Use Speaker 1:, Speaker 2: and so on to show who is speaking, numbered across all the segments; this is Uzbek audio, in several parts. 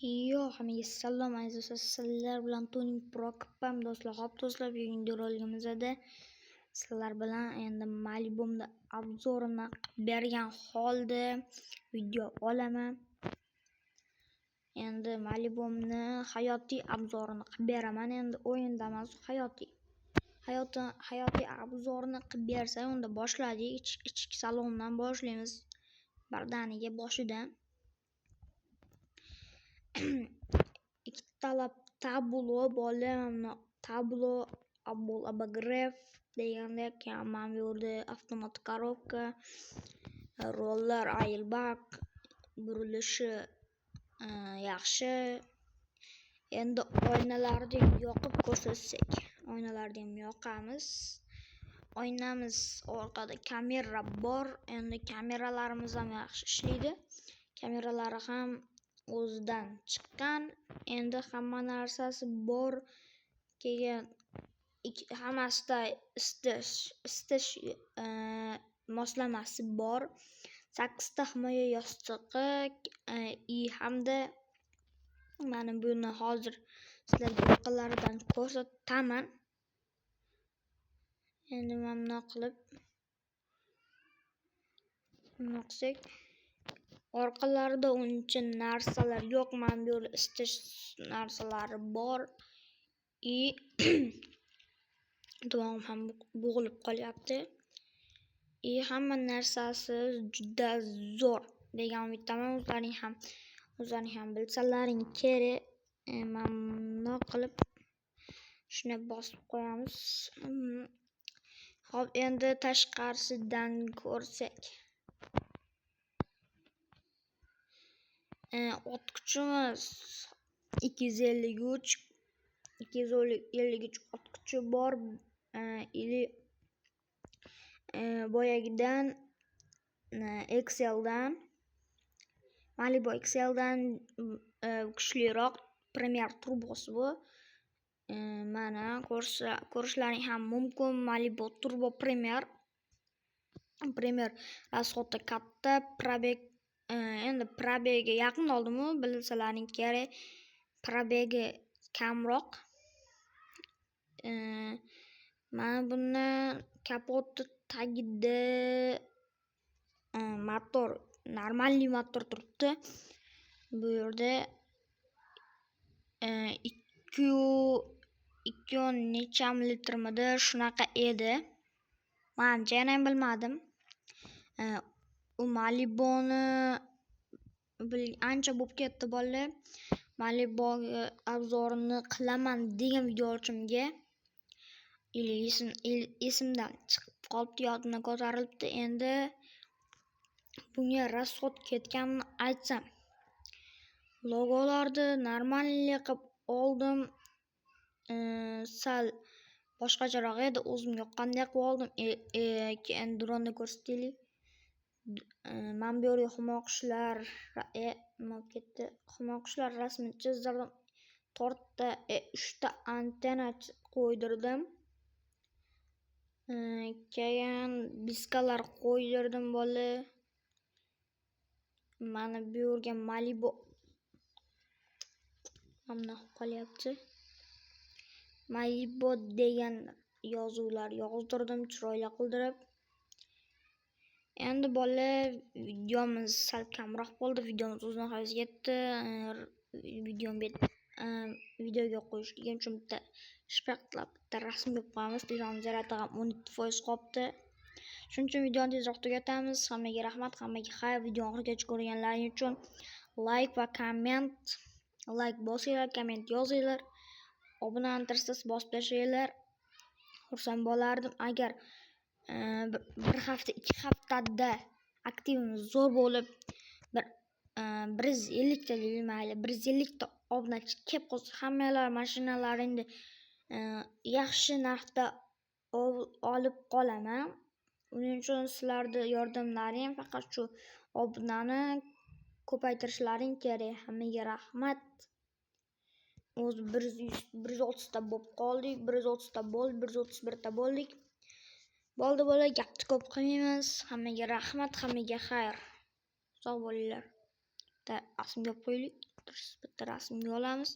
Speaker 1: Yo, hammaga salom aziz do'stlar, sizlar bilan Tuning Prokopam do'stlar. Hop do'stlar, bugungi roligimizda sizlar bilan endi Malibu'mni обзор ini qilib bergan holda video olaman. Endi Malibu'mni hayotiy обзор ini qilib beraman. Endi o'yinda emas, hayotiy. Hayotiy обзор ini qilib bersa, unda boshladik. Ichki salondan boshlaymiz. Birdaniga boshidan. Ikkitalab tablo bola, tablo обогрев degandek, mana bu yerda avtomat коробка, rollar airbag, burilishi yaxshi. Endi oynalarni yoqib ko'rsatsak, oynalarni ham yoqamiz. Oynamiz orqada kamera bor. Endi kameralarimiz ham yaxshi ishlaydi. Kameralari ham o'zidan chiqqan. Endi hamma narsasi bor. Keyin hammasida isitish moslamasi bor. 8 ta himoya yostig'i i hamda mana buni hozir sizlarga orqalaridan ko'rsataman. Endi mana bundoq qilib bundoq qilsak, orqalarida uncha narsalar yo'q. Mana bu yerda isitish narsalari bor. I dimog'im ham bo'g'ilib qolyapti. I hamma narsasi juda zo'r degan umiddaman. O'zlaring ham bilsalaring kerak. Mana bundoq qilib shuni bosib qo'yamiz. Hop, endi tashqarisidan ko'rsak. Ot kuchimiz 253, 253 ot kuchi bor. Или boyagidan Excel'dan, Malibu Excel'dan kuchliroq Premier turbosi bu. Mana ko'rishlaring ham mumkin. Malibu Turbo Premier. Premier расход i katta, пробег, endi пробег i yaqin oldimu, bilsalaring kerak. Пробег i kamroq. Mana buni kapoti tagida motor, нормальный motor turibdi. Bu yerda ikki necha litrmidi, shunaqa edi. Manimcha, yanayam bilmadim. U Malibu'ni ancha bo'lib ketdi bolalar. Malibu обзор ini qilaman degan videochimga или esimdan chiqib qolibdi, yodimdan ko'tarilibdi. Endi bunga расход ketganini aytsam, logolarni нормальный qilib oldim. Sal boshqacharoq edi, o'zimga yoqqanday qilib oldim. Endi dronda ko'rsataylik. Mana bu yerga humo qushlar, nima bo'lib ketdi? Humo qushlar rasmini chizdirdim. To'rtta, uchta antenna qo'ydirdim. Keyin diskalar qo'ydirdim bola. Mana bu yerga Malibu mana bunaqa qolyapti. Malibu degan yozuvlar yozdirdim, chiroyli qildirib. Endi bola, videomiz sal kamroq bo'ldi. Videomiz o'z nihoyasiga yetdi. Videom videoga qo'yishligim uchun bitta shpaqlab bitta rasm qo'yib qo'yamiz. Telefonimiz заряд i ham 12% qolibdi. Shuning uchun videoni tezroq tugatamiz. Hammaga rahmat, hammaga xayr. Videoni oxirigacha ko'rganlaring uchun like va komment, like bosinglar, komment yozinglar. Obunani tirsasiz bosib tashlanglar. Xursand bo'lardim agar bir hafta, 2 haftada aktivimiz zo'r bo'lib, bir 150 ta deylik, mayli, 150 ta obunachi kelib qolsa, hammanglar mashinalaringni yaxshi narxda olib qolaman. Uning uchun sizlarni yordamlaring, faqat shu obunani ko'paytirishlaring kerak. Hammaga rahmat. O'zi 130 ta bo'lib qoldik, 130 ta bo'ldi, 131 ta bo'ldik. Bo'ldi bola, gapni ko'p qilmaymiz. Hammaga rahmat, hammaga xayr. Sog' bo'linglar. Bitta rasmga qo'yaylik. Ko'rib turibsiz, bitta rasmga olamiz.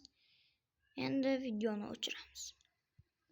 Speaker 1: Endi videoni o'chiramiz.